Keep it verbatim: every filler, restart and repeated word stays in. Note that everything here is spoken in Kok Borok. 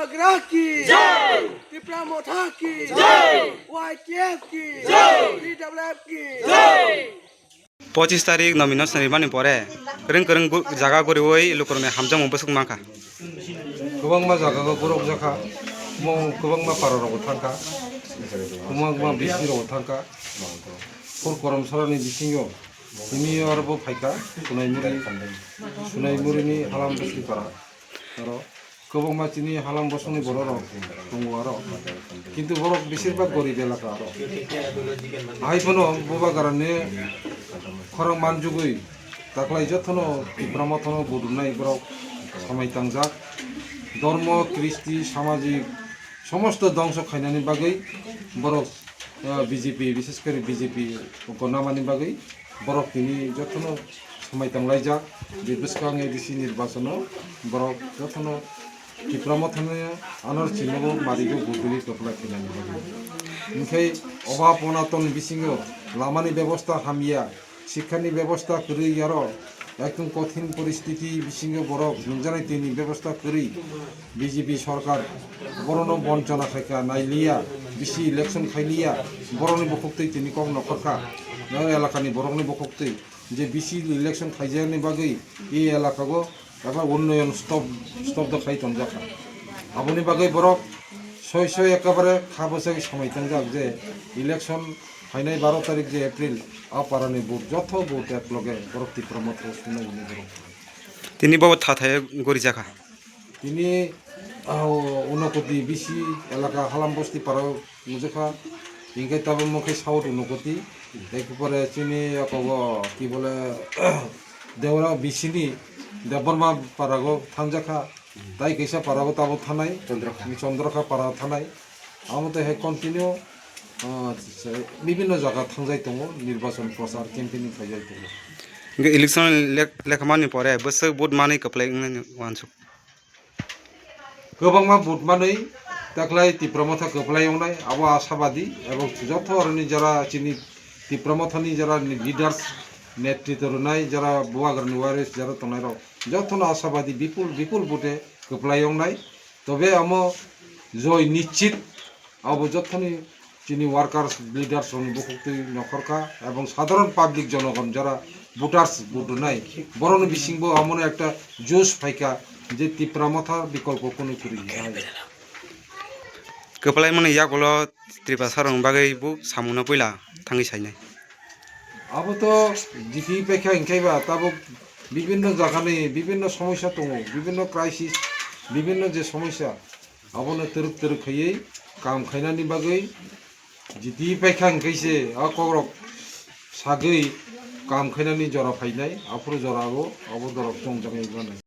Tigra ki jai! Tipra Motha ki jai! Y T F ki jai! T W F ki jai! Pochis tarik nomination rimani pore kwrwng kwrwng gu-, jaga guriwi lukurokni hamjakmung bwswk mankha. Kwbangma jaga o borok jakha, mo kwbangma para rogo thangkha, kwbangma bisi rogo thangkha, phur korom sarani bisingo tini oro bo phaikha, Sunaimuri, Sunaimuri ni Halam Bwswk para. Oro kwbangma chini halam bosongni borok rok tongo aro. Kintu borok besir bak gorib elaka aro. Hai phano Bubagrani khorang manjugwi taklai jotono Tipra Mothano budunai borok samai tangjak. Dhormo, kristi, samajik somosto dongso khainani bagwi borok, eh, B J P, bishes kori B J P gonamani bagwi borok tini jotono samai tanglaijak, je bwskang A D C nirbachono borok jotono Tipra Mothani anor chinogo marigo gubili kwplai khainani bagwi. Hinkhe obhab onaton bisingo lamani bebosta hamya, sikhani bebosta kwrwi aro, ekdom kothin poristiti bisingo borok nungjaknai tini bebosta kwrwi. B J P sorkar borokno bonchona khaikha, nailiya, bisi election khailiya, borokni bukhuktwi tini kok nokhorkha, elakani borokni bukhuktwi. Je bisi election khaijakni bagwi e elakao eba unnoyon stop, stop do khai tonjakha. Aboni bagwi borok soi soi ekebare kha bwsai samai tangjak je election phainai baro tarik je April, a parani vote, jotho vote ekloge borok Tipra Motha sunai hwnwi borok. Tini bo thathai gorijakha. Tini, ah, Unokoti bisi elaka Halam Bosti parao nukjakha, hinkhe tabuk mokhe South Unokoti, ekpore chini okogo ki bole, Deora bisini Debbarma parao thangjakha, tai kaisa parao tabuk thanai, Chandrakha. Chandrakha para thanai, amo tei hai continue, ah, bibinno jaga thangjai tongo, nirbachon prochar campaigning khaijai tongo. Hinkhe election lek-, lekhamani pore bwswk vote manwi kwplai wngnani uansuk. Kwbangma vote manwi taklai Tipra Motha kwplai wngnai, abo ashabadi, ebong joto oroni jara chini Tipra Mothani jara ni leaders, netritw rwnai jara Bubagrani warriors jara tongnairok, jotono ashabadi bipul bipul vote kwplai wngnai. Tobe amo joy nischit, abo jothoni chini workers, leaders rokni bukhuktwi nokhorkha, ebong sadharon public jonogon jara voters vote rwnai, borokni bisingbo amono ekta josh phaikha je Tipra Motha bikolpo kunu kwrwi. Kwplaimani yagulo Tripura sarokni bagwi bo samungno puila thangwi sainai. Abo to G T paikha hinkhe ba tabuk bibinno jagani bibinno somosya tongo, bibinno crisis, bibinno je somosya, abono twrwk twrwk khaiwi kam khainani bagwi G T paikha hinkhe se a kokrok sagwi kam khainani jora phainai, aphuru jora o abo dorok chongjagwi manai.